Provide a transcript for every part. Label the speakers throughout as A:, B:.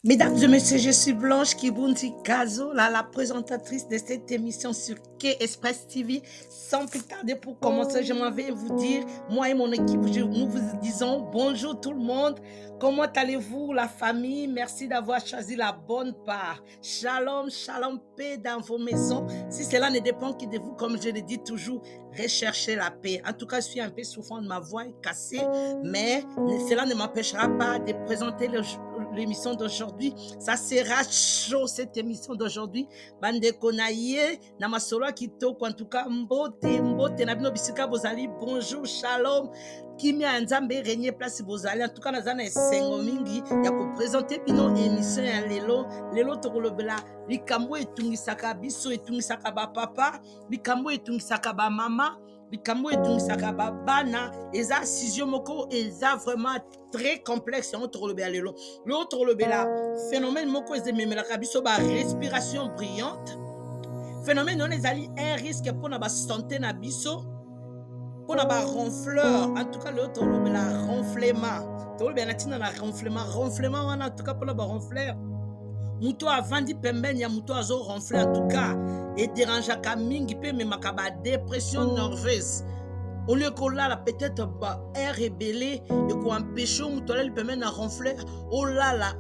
A: Mesdames et messieurs, je suis Blanche Kibundi Kazola, la présentatrice de cette émission sur K-Express TV. Sans plus tarder, pour commencer, je m'en vais vous dire, moi et mon équipe, nous vous disons bonjour tout le monde. Comment allez-vous, la famille? Merci d'avoir choisi la bonne part. Shalom, shalom, paix dans vos maisons. Si cela ne dépend que de vous, comme je le dis toujours, recherchez la paix. En tout cas, je suis un peu souffrant de ma voix est cassée, mais cela ne m'empêchera pas de présenter l'émission d'aujourd'hui. Ça sera chaud, cette émission d'aujourd'hui. Bandeko na ye, na masolo ya kitoko, en tout cas, mbote, mbote, na bino bisika bozali, bonjour, shalom. Kimia ya Nzambe règne place bozali. En tout cas, naza na esengo mingi ya koprésenter bino émission ya lelo. Lelo tokolobela likambo etungisaka biso, etungisaka bapapa, likambo etungisaka bamama, likambo etungisaka babana. Eza sujet moko eza vraiment très complexe. Yango tokolobela lelo. Lelo tokolobela phénomène moko ememelaka biso barespiration bruyante. Phénomène wana ezali un risque mpona basanté na biso, mpona baronfleur. En tout cas, lelo tolobela ronflement, tolobela na ntina na ronflement. Ronflement wana, en tout cas, mpona baronfleur, moto avandi pembeni ya moto azoronfle, en tout cas edérangeaka mingi mpe ememaka badépression nerveuse. Au lieu kolala peut-être baheure ebele, ekoempêche moto alali pembeni na ronfleur olala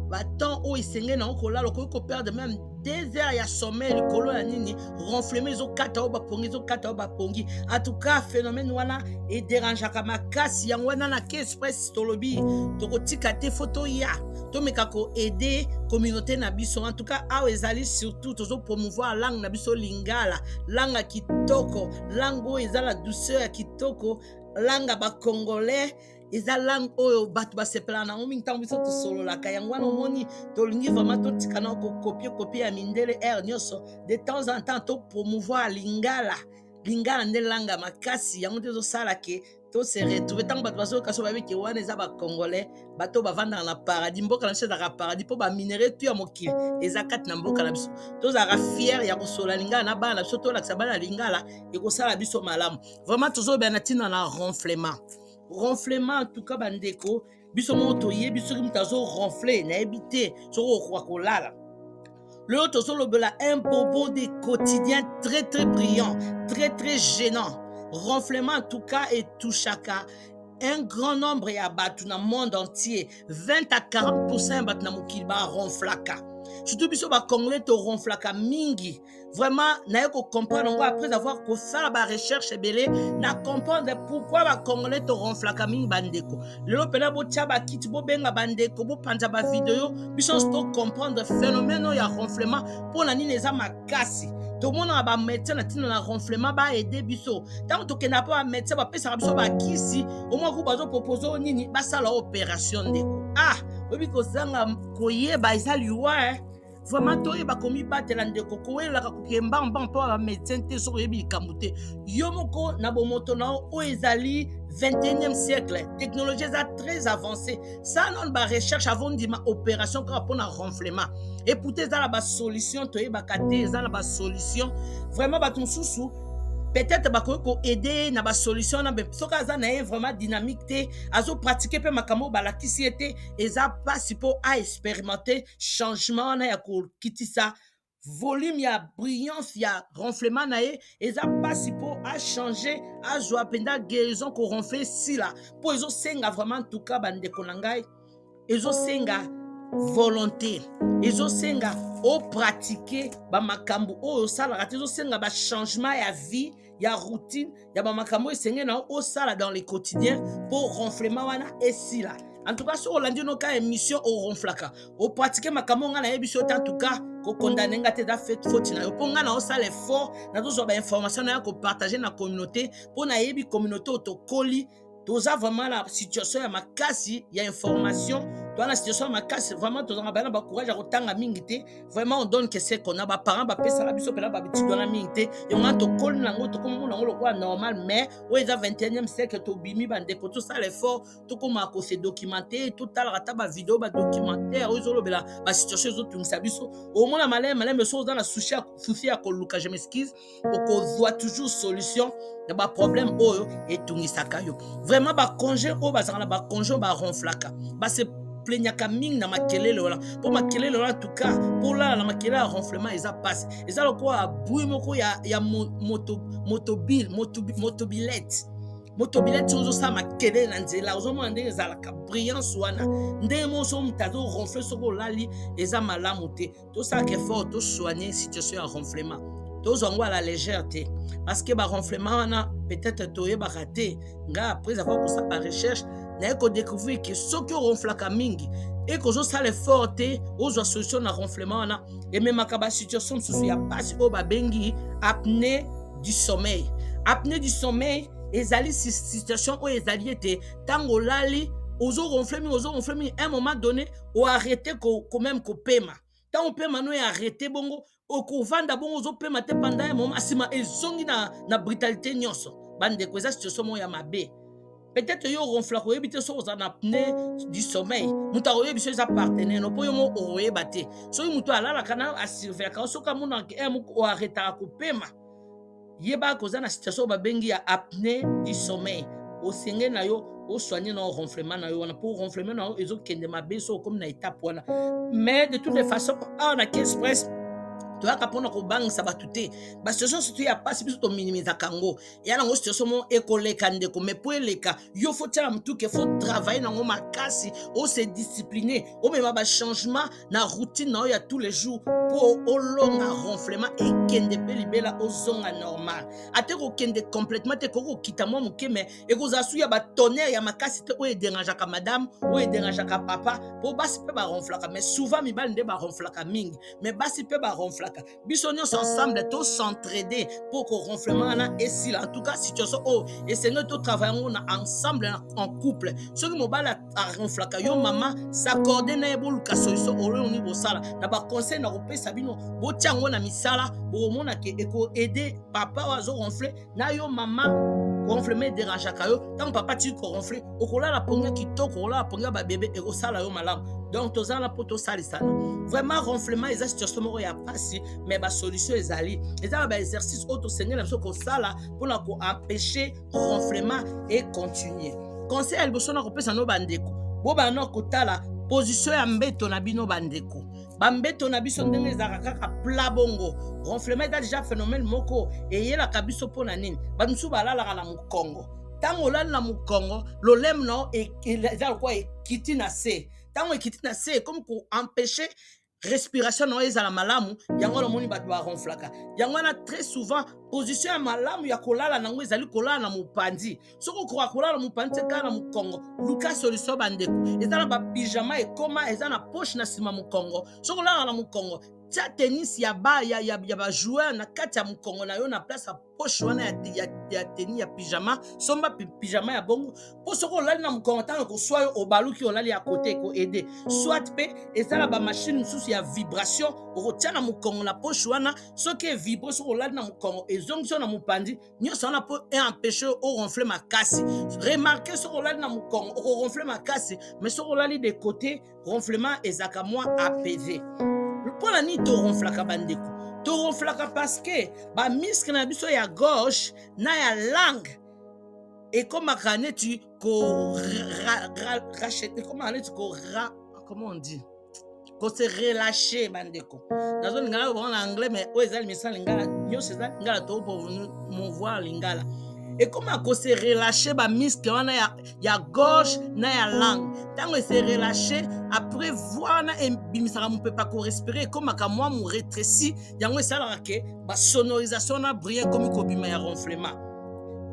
A: batemps oyo esengeli nango kolala. Okoki koperdre même 2 heures ya sommeil likolo ya nini? Ronflement ezokata oyo bapongi, ezokata oyo bapongi. En tout cas, phénomène wana edérangeaka makasi. Yango wana na K Express tolobi tokotika te, fo toya tomeka koaider communauté na biso. En tout cas, awa ezali surtout tozopromouvoir langue na biso lingala, langue ya kitoko, langue oyo eza na douceur ya kitoko, langue ya bacongolais. Eza langue oyo bato basepelaka nango mingi ntango biso tosololaka. Yango wana omoni tolingi vraiment totika na kocopier copier ya mindele aire nyonso. De temps en temps topromouvoir lingala. Lingala nde langue ya makasi. Yango nde ezosala ke tose retrouve ntango bato bazoyoka so babiki wana eza bacongolais, bato bavandaka na paradis. Mboka na biso ezalaka paradis mpo baminerais tu ya mokili eza kati na mboka na biso. Tozalaka fier ya kosola lingala na bana na biso, tolakisa bana lingala, ekosala biso malamu vraiment. Tozolobela na ntina na ronflement. Ronflement, en tout cas, bandeko, biso moko toyebi soki moto azoronfle, nayebi te soki okoka kolala. Lelo tozolobela un bobo de quotidien très très bruyant, très très gênant. Ronflement, en tout cas, etouchaka un grand nombre ya bato na monde entier. 20 à 40 ya bato na mokili baronflaka, surtout biso bacongolais toronflaka mingi. Vraiment, naye kocomprendre yango après avoir kosala barecherche ebele. Na comprendre pourquoi bacongolais toronflaka mingi. Bandeko, lelo mpena botia bakiti, bobenga bandeko, bopanza bavideo, biso nyonso tocomprendre phénomène oyo ya ronflement, mpo na nini eza makasi. Tomonaka bamédecin na ntina na ronflement baaider biso. Ntango tokendaka mpo bamédecin bapesaka biso bakisi, omwaku bazopropose oyo nini, basala opération. Ndeko, ah, oyebi kozanga koyeba eza liwa, eh? Vraiment, toyeba komibatela. Ndeko, kowelaka kokemba mba mpo bamédecin te. Soki oyebi likambo te yo moko na bomoto na yo, oyo ezali 21e siècle, technologie eza très avancée. Sala nano barecherche avant ndima opération kaka mpona ronflement. Et pourtant eza na basolution, toyebaka te, eza na basolution vraiment. Bato mosusu peut-être bakoki koaider na basolution wana. Soki aza na ye vraiment dynamique te, azopratike mpe makambo oyo balakisi ye te, eza mpasi mpo aexpérimente changement wana ya kokitisa volume ya bruyance ya ronflement na ye. Eza mpasi mpo achange, azwa mpenza guérison, koronfle sila, mpo ezosenga vraiment, en tout cas, bandeko na ngai, ezosenga volonté, ezosenga opratike bamakambo oyo osalaka te, ezosenga bachangement ya vie, ya routine, ya bamakambo oyo esengeli na yo osala dans le quotidien mpo ronflement wana esila. En tout cas, soki olandi noka émission, oronflaka, opratike makambo ngai nayebi so te, en tout cas kokondane nga te, eza faute na yo, mpo ngai na osala effort, nazozwa bainformation na ya kopartage na communauté, mpo nayebi communauté oyo tokoli, toza vraiment na situation ya makasi ya information, toza na situation ya makasi vraiment. Tozanga bana bacourage ya kotanga mingi te. Vraiment, on donne que ce qu'on a. Baparent bapesaka biso mpena bahabitude wana mingi te. Yango wana tokoli nango, tokomomona yango lokola normal. Mais oyo eza 21e siècle, tobimi. Bandeko, tosala effort, tokomaka kose documenter, totalaka ata bavideo, badocumentaire oyo ezolobela basituation ezotungisa biso. Omona maleme maleme, soki oza na souci ya koluka, je m'excuse, okozwa toujours solution ya baproblème oyo etungisaka yo vraiment. Bacongé oyo bazalaka na bacongé oyo baronflaka base Baplaignaka mingi na makelele wana, mpo makelele wana tuka mpo olala na makelele ya ronflement eza mpasi. Eza lokola bruit moko ya motobile, motobilete, motobilete. Ozosala makelele na nzela, ozomona ndenge ezalaka brillance wana, ndenge moko so moto azoronfle. Soki olali, eza malamu te. Tosalaka effort tosoigne situation ya ronflement, tozwa yango à la légère te, parce que baronflement wana, peut-être toyebaka te. Ngai, après avoir kosala barecherche, naye kodécouvrir ke soki oronflaka mingi, ekozosala effort te ozwa solution na ronflement wana, ememaka basituation mosusu ya pasi oyo babengi apnée du sommeil. Apnée du sommeil ezali situation oyo ezali ete ntango olali, ozoronfle mingi, ozoronfle mingi, un moment donné oarrêter même kopema. Ntango opema no arrêter bongo, okovanda bongo, ozopema te pendant un moment, nsima ezongi na brutalité nyonso. Bandeko, eza situation moko ya mabe. Peut-être yo oronflaka, oyebi te. Soki oza na apnée du sommeil, moto akoyebi so eza partenaire no, mpo yo mo okoyeba te. Soki moto alalaka na asurveillaka, soki amonaka e moko oarrêtaka kopema, yeba koza na situation oyo babengi ya apnée du sommeil. Osenge na yo osoigne na ronflement na yo wana, mpo ronflement na yo ezokende mabe so okomi na étape wana. Mais de toutes les façons, awa na Express, toyaka mpona kobangisa bato te. Basituation surtout ya pasi, biso tominimisaka yango. Eya nango situation moko ekoleka, ndeko, mais mpo eleka, yo faut tia na motuke, faut travailler nango makasi, ose discipline, omema bachangement na routine na yo ya tous les jours, mpo olonga ronflement, ekende mpe libela, ozonga normal. Ate kokende complètement te, koki kokita mwa moke, mais ekozala su ya batonnerre ya makasi te oyo edérangeaka madame, oyo edérangeaka papa, mpo basi mpe baronflaka, mais souvent mibali nde baronflaka mingi, mais basi mpe baronflaka. Biso nyonso ensemble tos'entraider mpo koronflement wana esila. En tout cas, situation oyo esengeli totravaille yango na ensemble, en couple. Soki mobali aronflaka, yo mama, s'accorder na ye, boluka solution oyo nini bosala. Na baconseil na kopesa bino, botia yango na misala, bokomona ke ekoaider papa oyo azoronfle na yo mama. Ronflement edérangeaka yo. Ntango papa tiki koronfle, okolala pongi ya kitoko, okolala pongi ya babebe, ekosala yo malamu. Donc toza wana mpo tosalisana. Vraiment, ronflement eza situation moko ya pasi, mais basolution ezali. Eza na baexercice oyo tosengeli na biso kosala mpona koempêcher ronflement econtinue. Conseil ya liboso na kopesa no bandeko, bobanda kotala position ya mbeto na bino. Bandeko, bambeto na biso ndenge ezalaka kaka plat bongo, ronflement eza déjà phénomène moko eyelaka biso. Mpo na nini? Bato mosusu balalaka na mokongo. Ntango olali na mokongo, lolemo na yo eza lokola ekiti na se. Ntango ekiti na se, ekomi koempêcher respiration na yo ezala malamu. Yango wana omoni bato baronflaka. Yango wana, très souvent, position ya malamu ya kolala nango ezali kolala na mopanzi. Soki okoka kolala na mopanzi te, kaka na mokongo, luka solution. Bandeko, eza na bapyjama ekoma eza na poche na nsima mokongo. Soki olala na mokongo, tia tennis ya ba ya bajoueur na kati ya mokongo na yo, na place ya poche wana ya tennis ya pyjama. Somba pyjama ya bongo, mpo soki olali na mokongo, ntango ekoswa yo, obaluki, olali ya kote, ekoaider. Soit mpe eza na bamachine mosusu ya vibration, okotia na mokongo na poche wana. Soki evibre, soki olali na mokongo, ezongisi yo na mopanzi. Nyonso wana mpo empêche oronfle makasi. Remarque, soki olali na mokongo, okoronfle makasi, mais soki olali de côté, ronflement ezalaka mwa apaisé. Mpo na nini toronflaka, bandeko? Toronflaka parce que bamuscle na biso ya gorge na ya langue ekomaka neti ko ekomaka neti ko, comment on dit, kose relâcher. Bandeko, nazolinga na bango na anglais, mais oyo eza limesa lingala, nyonso eza lingala, to mouvoir lingala. Ekoma kose relâcher, bamuscle wana ya gorge na ya langue. Ntango ese relâcher, après voie wana ebimisaka mopepe korespirer ekomaka mwa morétréci. Yango esalaka ke basonorisation na bruit ekomi kobima ya ronflement.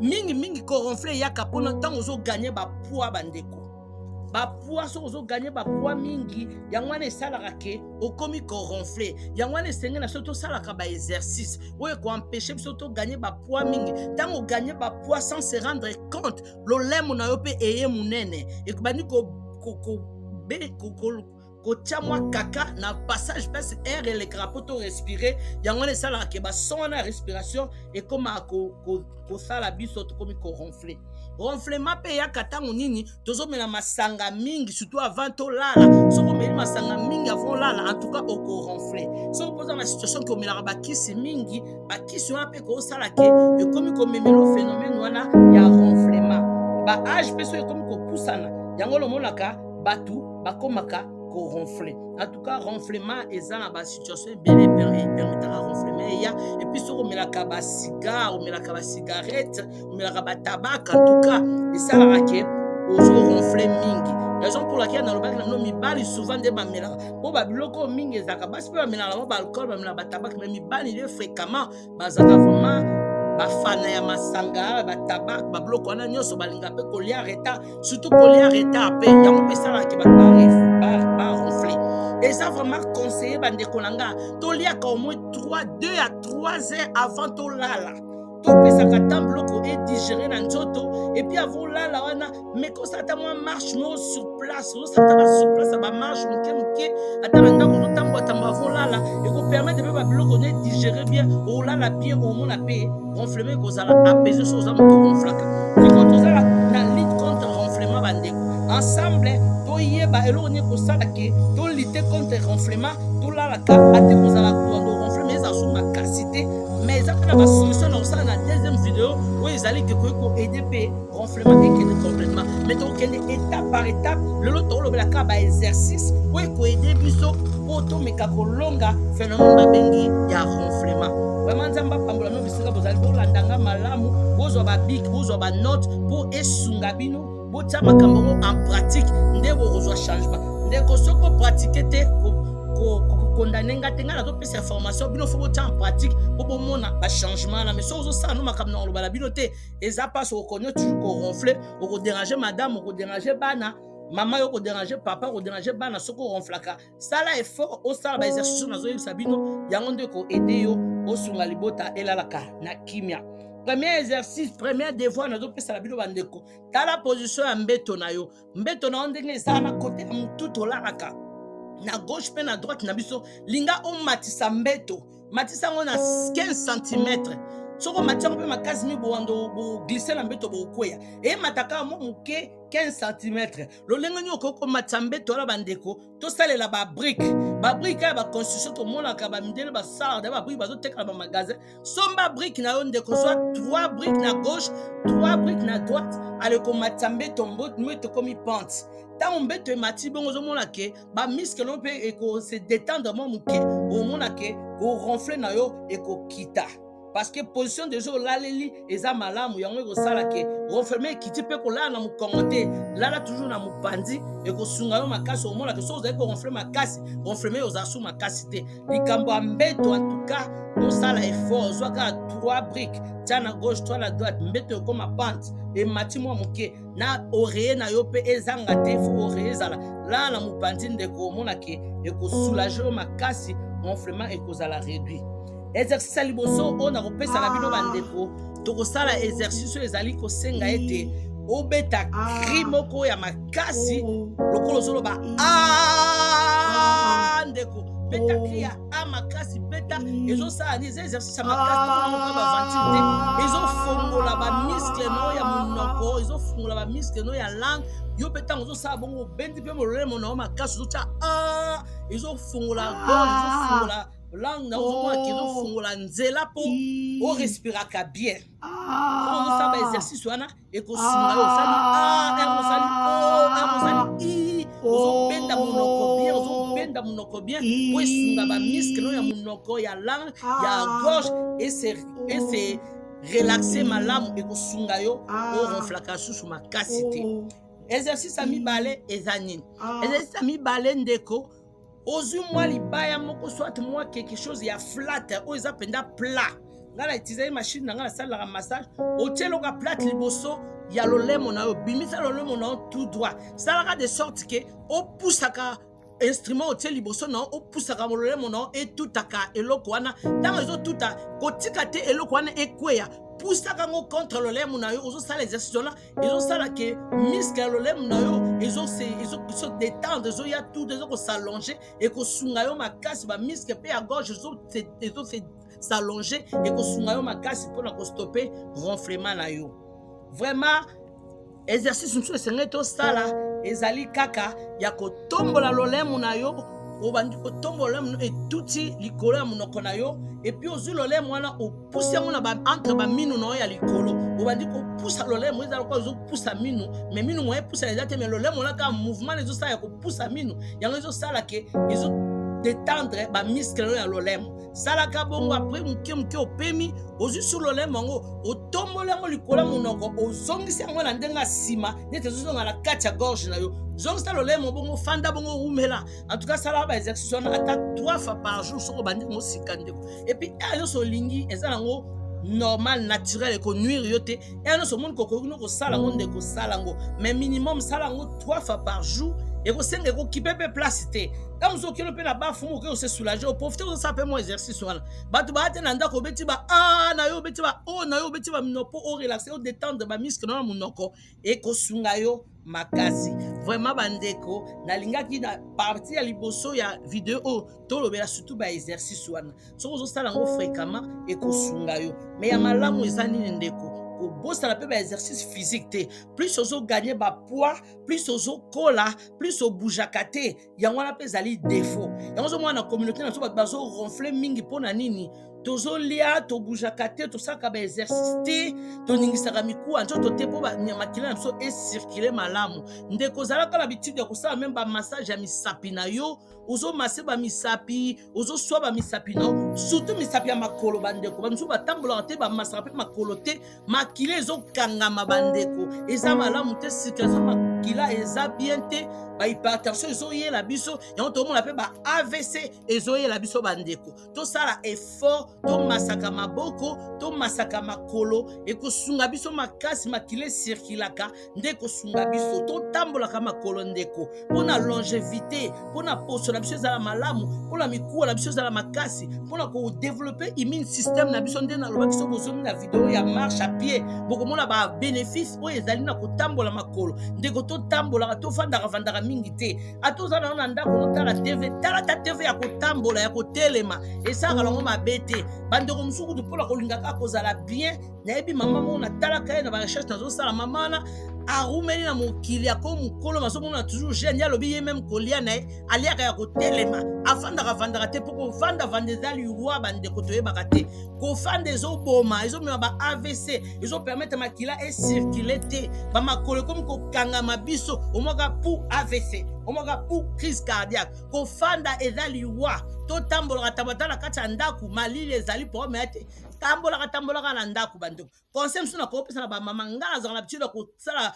A: Mingimingi, koronfle eyaka mpona ntango ozogagner bapoids. Bandeko, bapoids, soki ozogagner bapoids mingi, yango wana esalaka ke okomi koronfle. Yango wana esengeli na biso tosalaka baexercice oyo ekoempêcher biso togagner bapoids mingi. Ntango ogagner bapoids sans se rendre compte, lolemo na yo mpe eye monene, ekobandi kotia mwa kaka na passage place air elekaka mpo to respirer. Yango wana esalaka ke bason wana ya respiration ekomaka kosala biso tokomi koronfle. Ronflement mpe eyaka ntango nini? Tozomela masanga mingi, surtout avant tolala. Soki omeli masanga mingi avant olala, en tout cas okoronfle. Soki mpoza na situation ke omelaka bakisi mingi, bakisi wana mpe kosala ke ekomi komemela phénomène wana ya ronflement. Baage mpe soki ekomi kopusana, yango lomonaka bato. Bakomaka koronfler. En tout cas, ronflement eza na basituation ebele epermetaka ronflement eya. Et puis soki omelaka bacigare, omelaka bacigarette, omelaka batabak, en tout cas esalaka ke ozoronfler mingi. Raison pour laquelle nalobaki na bino, mibali souvent nde bamelaka, mpo babiloko oyo mingi ezalaka. Basi mpe bamelaka bango baalcool, bamelaka batabak, mais mibali nde fréquemment bazalaka vraiment bafana ya masanga, batabak, babiloko wana nyonso. Balingaka mpe kolia retard, surtout kolia retard mpe yango mpe esalaka bato baronfler. Eza vraiment conseillé, bandeko na nga, toliaka au moins 3, 2 à 3 heures avant tolala. Topesaka ta biloko edigérer na nzoto. Et puis avant olala wana, mais kosala ata mwa marche moko sur place, ozosala ata sur place ya bamarche moke moke, ata na ndako ozotambola avant olala, ekopermettre mpe babiloko no edigérer bien, olala bien, omona mpe ronflement ekozala apaisé. So oza moto ronflaka, sikoyo tozala na lutte contre ronflement. Bandeko, ensemble toyeba eloko nini ekosala ke tolutter contre ronflement. Tolalaka ate kozala koando ronflement ezala so makasi te, mais eza mpe na basolution na kosala na deuxième vidéo oyo ezali ke koki koaider mpe ronflement ekende complètement. Mais tokokende étape par étape. Lelo tokolobela kaka baexercice oyo ekoaider biso mpo tomeka kolonga phénomène babengi ya ronflement. Vraiment, Nzambe apambola no bisika bozali. Bolandanga malamu, bozwa babic, bozwa banote mpo esunga bino. Botia makambo yango en pratique nde bokozwa changement. Ndeko, soki opratiquer te, kokondane nga te. Ngai nazopesa information, bino faut botia en pratique mpo bomona bachangement wana. Mais soki ozosala no makambo na koloba na bino te, eza mpasi. Okokonia toujours koronfler, okodéranger madame, okodéranger bana, mama yo okodéranger papa, okodéranger bana. Soki oronflaka, sala effort, osala baexercice nazoyebisa bino. Yango nde ekoaider yo osunga libota elalaka na kimia. Premier exercice, premier devoir nazopesala bino, bandeko: tala position ya mbeto na yo. Mbeto na yo ndenge ezala na côté ya motu, tolalaka na gauche mpe na droite na biso. Linga omatisa mbeto, matisa yango na 15 cm. Soki omati yango mpe makasi mi bowando, boglisser na mbeto, bokweya. Eyemataka mwa moke, 15 cm. Lolenge nini okoki komatisa mbeto wana, bandeko? Tosalela babrique, babrique ya baconstruction. Tomonaka bamindele basalaka babrique, bazoteka na bamagasin. Somba brique na yo, ndeko. Zwa 3 brique na gauche, 3 brique na droite. Ale komatisa mbeto, mbeto ekomi pente. Ntango mbeto emati bongo, ozomona ke bamuscle no mpe ekose détendre mwa moke. Omona ke koronfler na yo ekokita, parce que position déjà olaleli eza malamu. Yango ekosala ke ronflement ekiti. Mpe kolala na mokongo te, lala toujours na mopanzi, ekosunga yo makasi. Omona ke soki ozali koronfler makasi, ronflement ozala su makasi te. Likambo ya mbeto, en tout cas tosala effort. Ozwa kaka 3 briques, tia na gauche, 3 na droite, mbeto ekoma pente, emati mwa moke. Na oreiller na yo mpe ezanga te, faut oreiller ezala. Lala na mopanzi, ndeko, omona ke ekosoulager yo makasi, ronflement ekozala réduit. Exercice ya liboso oyo nakopesa na bino, bandeko, tokosala exercice oyo ezali kosenga ete obeta cri moko ya makasi lokola ozoloba a. Ndeko, beta cri ya a makasi, beta. Ezosala nini? Eza exercice ya makasi. Tokonaoka baventile te, ezofongola bamuscle no ya monoko, ezofongola bamuscle no ya langue. Yo mpe ntango ozosala bongo, obendi mpe mololemo na yo makasi, ozotya a, ezofongola gorge, ezofongola langue na, ozomonaka ezofongola nzela mpo orespiraka bien. Soki ozosala baexercice wana, ekosunga yo. Osali a, r, osali o, r, osali i, ozobenda monoko bien, ozobenda monoko bien mpo esunga bamuscle no ya monoko, ya langue, ya gorge ese relaxer malamu. Ekosunga yo oronflaka susu makasi te. Exercice ya mibale eza nini? Exercice ya mibale, ndeko, ozwi mwa libaya moko, soit mwa quelque chose ya flat oyo eza mpenza plat. Ngai na utilisaki machine na ngai nasalelaka massage. Otie eloko ya plate liboso ya lolemo na yo, bimisa lolemo na yo tout droit. Salaka de sorte ke opusaka instrument otie liboso na yo, opusaka lolemo na yo etutaka eloko wana. Ntango ezotuta, kotika te eloko wana ekweya, pusaka yango contre lolemo na yo. Ozosala exercice wana, ezosala ke muscle ya lolemo na yo ezose détendre, ezoya tout, ezokos'allonger, ekosunga yo makasi. Bamuscle mpe ya gorge ezose s'allonger, ekosunga yo makasi mpona kostopper ronflement na yo. Vraiment, exercice mosusu esengeli tosala ezali kaka ya kotombola lolemo na yo. Obandi kotombola lolemo etuti likolo ya monoko na yo, et puis ozwi lolemo wana, opusi yango na entre baminu na yo ya likolo. Obandi kopusa lolemo, eza lokola ozopusa minu, mais minu moye epusa eza te, mais lolemo wana kaka mouvement ezosala ya kopusa minu yango ezosala ke ezo détendre bamuscle na yo ya lolemo. Salaka bongo. Après moke moke opemi, ozwi su lolemo yango, otomboli yango likolo ya monoko, ozongisi yango na ndenge ya nsima neti ezozonga na kati ya gorge na yo. Zongisa lolemo bongo, fanda bongo, rumela. En tout cas, salaka baexercice wana ata trois fois par jour soki obandi yango sika, ndeko. Et puis heure nyonso olingi, eza nango normal, naturel, ekonuire yo te. Heure nyonso omoni kokoki no kosala yango, ndeko, sala yango, mais minimum sala yango trois fois par jour. Ekosenga ekokipe mpe place te. Ntango mosusu okende mpe na bafu, oke ose soulager, oprofite, ozosala mpe mwa exercice wana. Bato baya te na ndako, obeti ba a na yo, obeti ba o na yo, obeti baminoko mpo orelaxe, odétendre bamuscle na monoko, ekosunga yo makasi vraiment. Bandeko, nalingaki na partie ya liboso ya video oyo tolobela surtout baexercice wana. Soki ozosala yango fréquemment, ekosunga yo. Mais ya malamu eza nini, ndeko? Kobosana mpe baexercice physique te. Plus ozogagner bapoids, plus ozokola, plus obougeaka te. Yango wana mpe ezali défaut. Yango ozomona na communauté na biso bato bazoronfle mingi. Mpo na nini? Tozolia, tobougeaka te, tosalaka baexercice te, toningisaka mikuwa nzoto te mpo makila na biso ecircule malamu. Ndeko, ozalaka na habitude ya kosala même bamassage ya misapi na yo, ozomasser bamisapi, ozoswa bamisapi na yo, surtout misapi ya makolo. Bandeko bamisusu batambolaka te, bamasaka mpe makolo te, makila ezokangama. Bandeko, eza malamu te, circulation makila eza bien te, bahypertension ezoyela biso. Yango tomona mpe ba AVC ezoyela biso. Bandeko, tosala effort, tomasaka maboko, tomasaka makolo, ekosunga biso makasi. Makila ecirculaka nde ekosunga biso. Totambolaka makolo, ndeko, mpona longévité, mpona poso na biso ezala malamu, mpona mikuwa na biso ezala makasi, mpona kodévelopper immune système na biso. Nde nalobaki, so bozongi na video ya marche à pied, bokomona babénéfice oyo ezali na kotambola makolo. Ndeko, totambolaka, tofandaka vandaka mingi te. Ata oza nango na ndako, otala TV, tala ta TV ya kotambola, ya kotelema, esalaka nango mabe te. Bandeko mosusu kutu mpona kolinga kaka kozala bien. Nayebi mama moko, natalaka ye na barecherche nazosala. Mama wana arumeli na mokili, ako mokolo, mazomona toujours jeune. Ye alobi ye même kolia na ye aliaka ya kotelema, afandaka vandaka te, mpo kovandavanda eza liwa. Bandeko, toyebaka te, kofanda ezoboma, ezomema ba AVC, ezopermettre makila ecircule te, bamakolo ekomi kokangama biso, omwaka pu AVC, omwaka pu crise cardiaque. Kofanda eza liwa. Totambolaka tambata na kati ya ndako. Malili ezali problème ya te, tambolaka, tambolaka na ndako. Bandeko, conseil mosusu nakopesa na bamama: ngai nazalaka na habitude ya kosala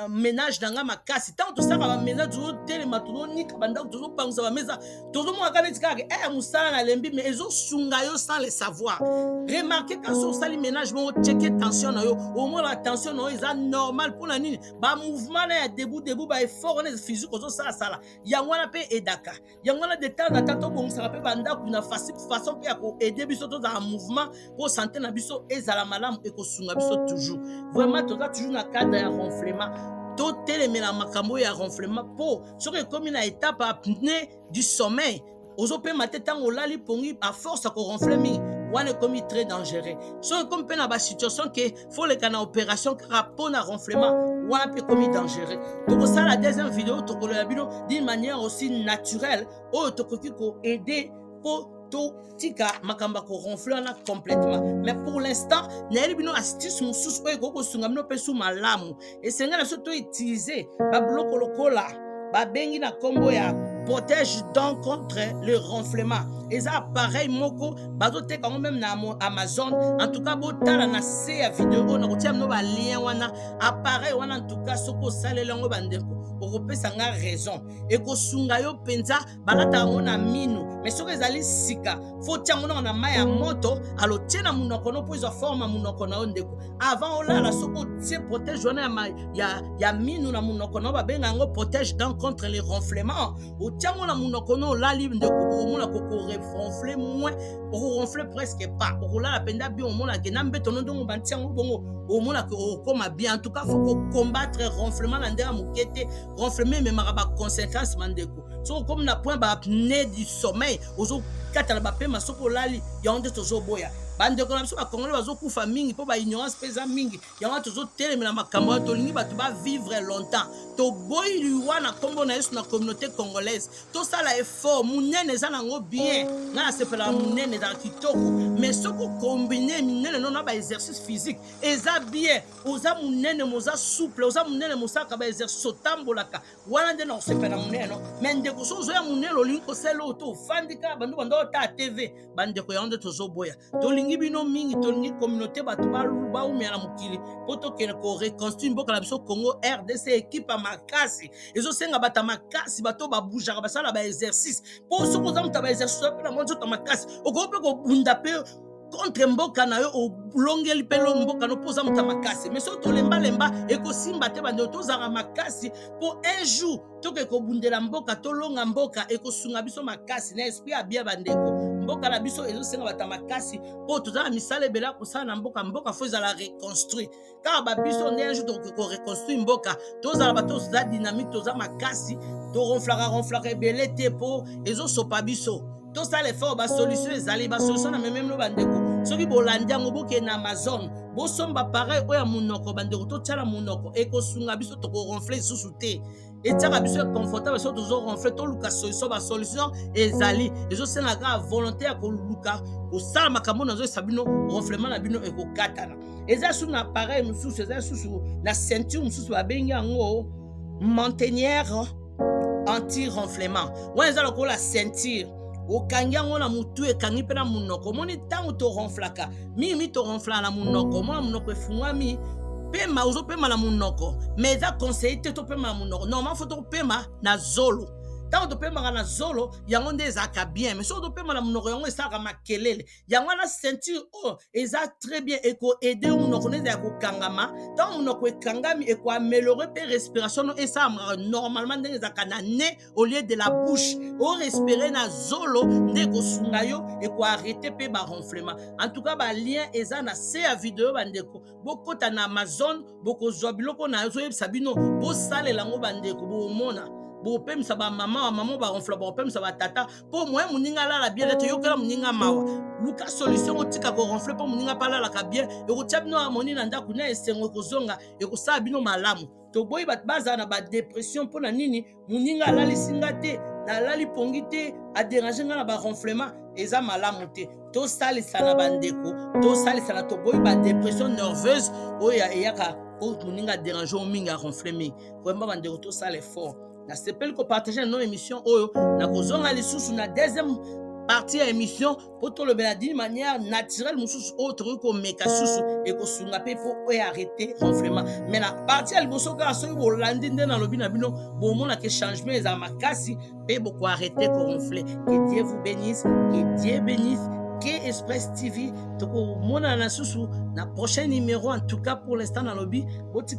A: ménage na ngai makasi. Ntango tosalaka baménage, tozotelema, tozonika bandako, tozopangisa bamesa, tozomona kaka neti kaka e mosala nalembi, mais ezosunga yo sans le savoir. Remarque, kasi osali ménage moko, check tension na yo, omona tension na yo eza normal. Mpona nini? Bamouvement na ya debout debout, baeffort wana physique ozosalasala, yango wana mpe edaka. Yango wana, de temps en temps, tobongisaka mpe bandako na façon mpe ya koaider biso tozala mouvement mpo santé na biso ezala malamu, ekosunga biso toujours. Vraiment, toza toujours na cadre ya ronflement. Totelemela makambo oyo ya ronflement, mpo soki ekomi na étape apnée du sommeil, ozopema te ntango olali pongi, à force ya koronfle mingi wana, ekomi très dangereux. Soki ekomi mpe na basituation ke faut leka na opération kaka mpo na ronflement wana, mpe ekomi dangereux. Tokosala deuxième vidéo, tokoloya bino d'une manière aussi naturelle oyo tokoki koaider mpo totika makambo ya koronfle wana complètement. Mais pour l'instant, nayebi bino astuce mosusu oyo ekoki kosunga bino mpe su malamu. Esengeli na biso toutiliser babiloko lokola babengi na nkombo ya protège dent contre le ronflement. Eza appareil moko bazoteka yango même na Amazon. En tout cas, botala na se ya video oyo, nakotia bino balien wana. Appareil wana, en tout cas, soki osaleli yango, bandeko, okopesa nga raison, ekosunga yo mpenza. Balataka yango na minu, mais soki ezali sika, faut tia yango nanga na mai ya moto, alotie na monoko no mpo ezwa forme ya monoko na yo. Ndeko, avant olala, soki otie protège wana ya minu na monoko na yo, babenga yango protège dent contre le ronflement, otia yango na monoko no, olali, ndeko, okomona kokoronfle moins, okoronfle presque pas, okolala mpenza bien. Omonake na mbeto no ndongo bantia yango bongo, omonake okokoma bien. En tout cas, faut kocombattre ronflement na ndenge ya moke te. Ronflement ememaka baconséquence, bandeko. Soki okomi na point baapnée du sommeil, ozokatala bapema soki olali. Yango nde tozoboya. Bandeko na biso bakongole bazokufa mingi mpo baignorance mpe eza mingi. Yango wana tozotelemela makambo wana. Tolingi bato bavivre longtemps. Toboyi liwa na nkombo na Yesu na communauté congolaise. Tosala effort. Monene eza nango bien, ngai nasepelaka monene, ezalaka kitoko, mais soki okombine minene no na baexercice physique, eza bien. Oza monene, moza souple, oza monene, mosalaka baexercice, otambolaka, wana nde na kosepela monene no. Mais ndeko, so ozoya monene, olingi kosala oyo to ofandi kaka bando bando otala TV, bandeko, yango nde tozoboya. Tolingi bino mingi, tolingi communauté bato baumela na mokili mpo tokende koreconstruire mboka na biso Congo RDC. Équipe ya makasi ezosenga bato ya makasi, bato babougeaka, basala baexercice, mpo soki oza moto ya baexercice, oza mpe na mwa nzoto ya makasi, okoki mpe kobunda mpe contre mboka na yo, olongeli mpe lo mboka no, mpo oza moto ya makasi. Mais soki tolembalemba, ekosimba te. Bandeko, tozalaka makasi mpo un jour toke kobundela mboka, tolonga mboka, ekosunga biso makasi na esprit ya bien. Bandeko, mboka na biso ezosenga bato ya makasi mpo toza na misala ebele ya kosala na mboka. Mboka faut ezala reconstruit. Kaka babiso nde un jour tokoki koreconstruire mboka. Tozala bato toza dynamique, toza makasi, toronflaka ronflaka ebele te mpo ezosopa biso. Tosala effort, basolution ezali, basolution na mememlo. Bandeko, soki bolandi yango, bokende na Amazon, bosomba appareil oyo ya monoko. Bandeko, totia na monoko, ekosunga biso, tokoronfle lisusu te, etiaka biso confortable. Soki tozoronfle, toluka solution. Basolution ezali, ezosenga kaka volonté ya koluka kosala makambo. Nazoyesa bino, ronflement na bino ekokatana. Eza susu na appareil mosusu, eza susu na ceinture mosusu, babengi yango mentonnière anti ronflement. Wana eza lokola ceinture, okangi yango na motu, ekangi mpe na monoko. Omoni, ntango toronflaka mingi, toronflaka na monoko, omona monoko efungwami, pema, ozopema na monoko. Mais eza conseillé te topema na monoko. Normalement faut topema na zolo. Ntango topemaka na zolo, yango nde ezalaka bien, mais soki topema na monoko, yango esalaka makelele. Yango wana ceinture oyo eza très bien, ekoaider yo, monoko no ezala kokangama. Ntango monoko ekangami, ekoaméliorer mpe respiration no, esalamaka normalement ndenge ezalaka na nez au lieu de la bouche. Orespire na zolo nde ekosunga yo, ekoarrêter mpe baronflement. En tout cas, balien eza na se ya video. Bandeko, bokɔta na Amazon, bokozwa biloko na azoyebisa bino, bosalela yango. Bandeko, bomona, bopemisa bamama, bamama baronfla, bopemisa batata, mpo moye moninga alala bien te. Toyokela moninga mawa, luka solution, otika koronfle mpo moninga mpe alalaka bien. Ekotia bino harmonie na ndako na esengo, ekozonga, ekosala bino malamu. Toboyi bato bazala na badepression. Mpo na nini? Moninga alalisi nga te, nalali pongi te, adéranger nga na baronflement, eza malamu te. Tosalisana, bandeko, tosalisana. Toboyi badepression nerveuse oyo eyaka po moninga adéranger o mingi, aronfle mingi. Vraiment, bandeko, tosala effort. Nasepeli kopartager na émission oyo. Nakozonga lisusu na deuxième partie ya émission mpo tolobela d'une manière naturelle mosusu oyo tokoki komeka susu, ekosunga mpe mpo oyo arrêter ronflement. Mais na partie ya liboso kaka, soki bolandi nde nalobi na bino, bomonaka changement ezala makasi mpe bokoarrêter koronfler. Que Dieu vous bénisse, que Dieu bénisse Ke Express TV. Tokomonana na susu na prochain numéro. En tout cas, pour l'instant nalobi botika.